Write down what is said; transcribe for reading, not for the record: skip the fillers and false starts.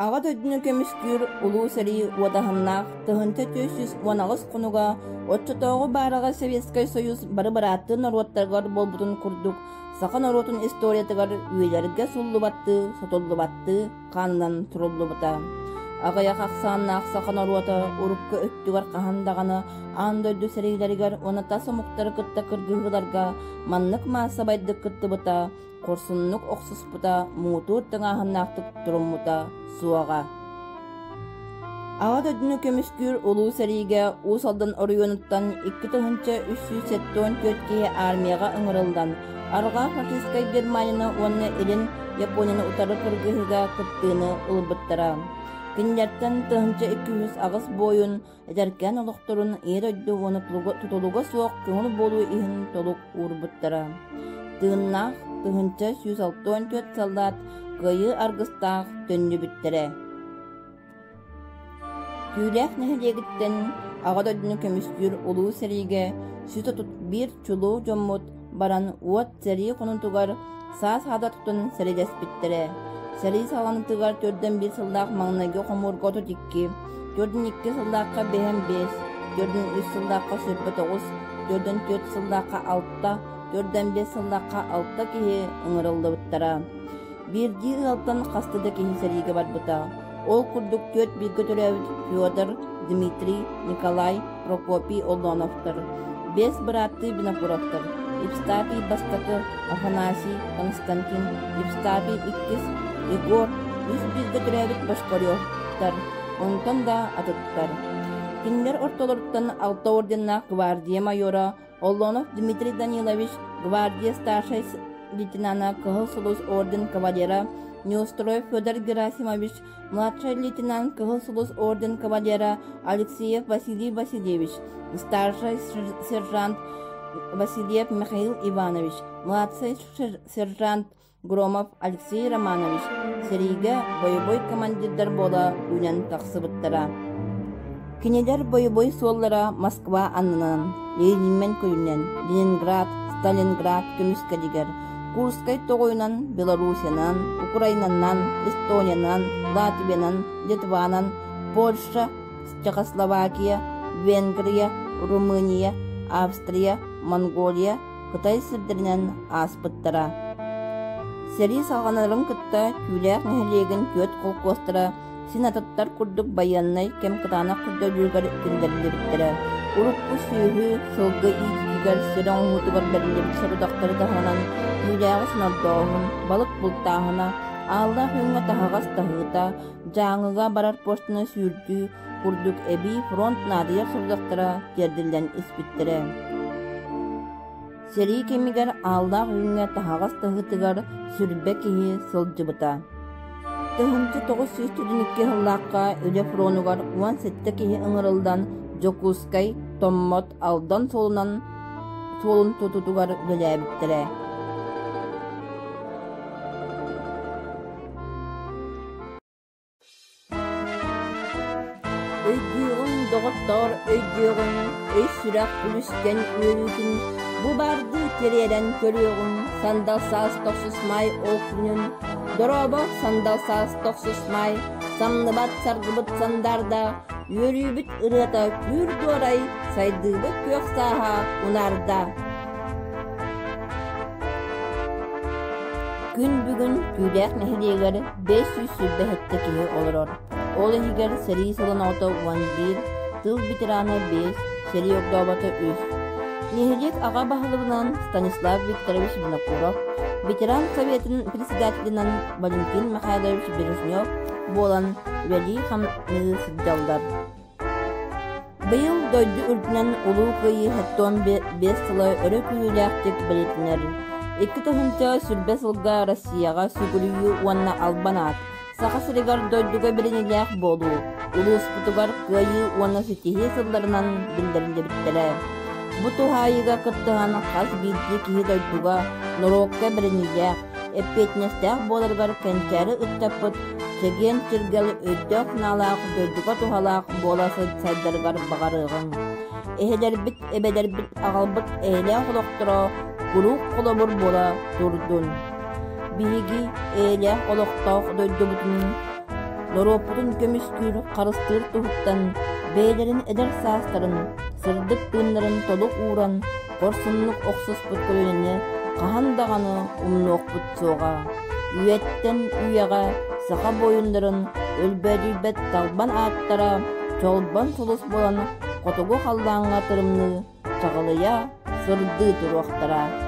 Аҕа дойдуну көмүскүүр Улуу сэрии уодаһыннаах 1418 хонуга оччотооҕу баараҕай Советскай Союз бары бырааттыы норуоттарыгар буолбутун курдук саха норуотун историятыгар үйэлэргэ суллубаттыы, сотуллубаттыы хаанынан суруллубута. Аҕыйах ахсааннаах саха норуота урукку өттүгэр хаһан даҕаны аан дойду сэриилэригэр уонна тас омуктары кытта кыргыһыыларга маннык маассабайдык кыттыбыта хорсуннук охсуспута, муҥутуур тыҥааһыннаахтык туруммута суоҕа. Аҕа дойдуну көмүскүүр Улуу сэриигэ Уус Алдан оройуонуттан 2374 киһи армияҕа ыҥырыллан, Арҕаа фашистскай Германияны уонна Илин Японияны утары кыргыһыыга кыттыыны ылбыттара. Кинилэртэн 1208 буойун эдэркээн олохторун Ийэ дойду уонна тутулуга суох көҥүл буолуу иһин толук уурбуттара. Тыыннаах 1164 саллаат кыайыы аргыстаах төннүбүттэрэ. Түүлээх нэһилиэгиттэн Аҕа дойдуну көмүскүүр Улуу сэриигэ 131 чулуу дьоммут баран уот сэрии хонуутугар саа-саада тутан сэриилэспиттэрэ. Сэрии саҕаланыытыгар 41 сыллаах маҥнайгы хомуурга 32, 42 сыллаахха 55, 43 сыллаахха 29, 44 сыллаахха 6, 45 сыллаахха 6 киһи ыҥырыллыбыттара. Биирдии ыалтан хаста да киһи сэриигэ барбыта. Ол курдук түөрт бииргэ төрөөбүт Федор, Дмитрий, Николай, Прокопий Оллоновтар, биэс бырааттыы Винокуровтар, Евстафий Бастакы, Афанасий, Константин, Евстафий Иккис, Егор, үс бииргэ төрөөбүт Бошкаревтар, онтон да атыттар. Кинилэр ортолоруттан алта орденнаах гвардия майора Оллонов Дмитрий Данилович, гвардия старшай лейтенана Кыһыл Сулус орден кавалера, Неустроев Федор Герасимович, младшай лейтенант Кыһыл Сулус орден кавалера Алексеев Василий Васильевич, старшай сержант Васильев Михаил Иванович, младшай сержант Громов Алексей Романович сэриигэ бойобуой командирдар буола үүнэн тахсыбыттара. Кинилэр бойобуой суоллара Москва аннынан, Ленинмен күнүнэн, Ленинград, Сталинград көмүскэлигэр, Курскай тоҕойунан, Белоруссиянан, Украинанан, Эстониянан, Латвиянан, Литванан, Польша, Чехословакия, Венгрия, Румыния, Австрия, Монголия, Кытай сирдэринэн ааспыттара. Сэрии саҕаланарын кытта Түүлээх нэһилиэгин түөрт холкуостара син атыттар курдук байыаннай кэм кытаанах көрдөбүлүгэр киллэриллибиттэрэ. Урукку сүөһү, сылгы иитиитигэр сир оҥоһуутугар бэриллибит сорудахтары таһынан түүлээҕи сонордооһун, балык бултааһына, ааллаах үҥҥэ таһаҕас таһыыта, Дьааҥыга барар постаны сүүрдүү курдук эбии фронт наадыйар сорудахтара тиэрдиллэн испиттэрэ. Сэрии кэмигэр Ааллаах Үүҥҥэ таһаҕас таһыытыгар сүрбэ киһи сылдьыбыта. 1942 сыллаахха үлэ фронугар 17 киһи ыҥырыллан Дьокуускай, Томмот, Алдан суолунан суолун тутуутугар үлэлээбиттэрэ. Өйдүөҕүҥ, доҕоттоор, өйдүөҕүҥ, өй-сүрэх үлүскэн үөрүүтүн бу баардыы тириэрэн көрүөҕүҥ, сандал саас тохсус маай ол күнүн, дорообо, сандал саас тохсус маай, самныбат саргыбыт сандаарда, үөрүүбүт ырыата күүр дуорай, сайдыыбыт күөх сааһа унаарда. Күн бүгүн Түүлээх нэһилиэгэр 527 киһи олорор. Ол иһигэр сэрии сылын оҕото 11, тыыл ветерана 5, сэрии огдообото 3. Нэһилиэк аҕа баһылыгынан Станислав Викторович Винокуров, ветеран советын председателинэн Валентин Михайлович Бережнев буолан үлэлии-хамныы сылдьаллар. Быйыл дойду үрдүнэн Улуу Кыайыы 75 сыла өрө күүрүүлээхтик бэлиэтэнэр. 2020 сылга Россияҕа сүгүрүйүү уонна албан аат, Саха сиригэр дойдуга бэриниилээх буолуу, улууспутугар Кыайыы уонна ситиһии сылларынан биллэриллибиттэрэ. Бу туһаайыыга кыттыһан хас биирдии киһи дойдуга, норуокка бэриниилээх, эппиэтинэстээх буоларыгар кэнчээри ыччаппыт чэгиэн чиргэл өйдөөх-санаалаах дойдуга туһалаах буола сайдарыгар баҕарыаҕыҥ. Эһэлэрбит, эбэлэрбит аҕалбыт эйэлээх олохторо куруук холобур буола турдун. Биһиги эйэлээх олохтоох дойдубутун. Норуоппутун көмүскүүр, харыстыыр туһуттан бэйэлэрин эдэр саастарын, сырдык тыыннарын толук ууран, хорсуннук охсуспут көлүөнэни хаһан даҕаны умнуохпут суоҕа. Үйэттэн үйэҕэ саха буойуннарын өлбөөдүйбэт талбан ааттара чолбон сулус буолан хотугу халлааҥҥа тырымныы, чаҕылыйа, сырдыы туруохтара.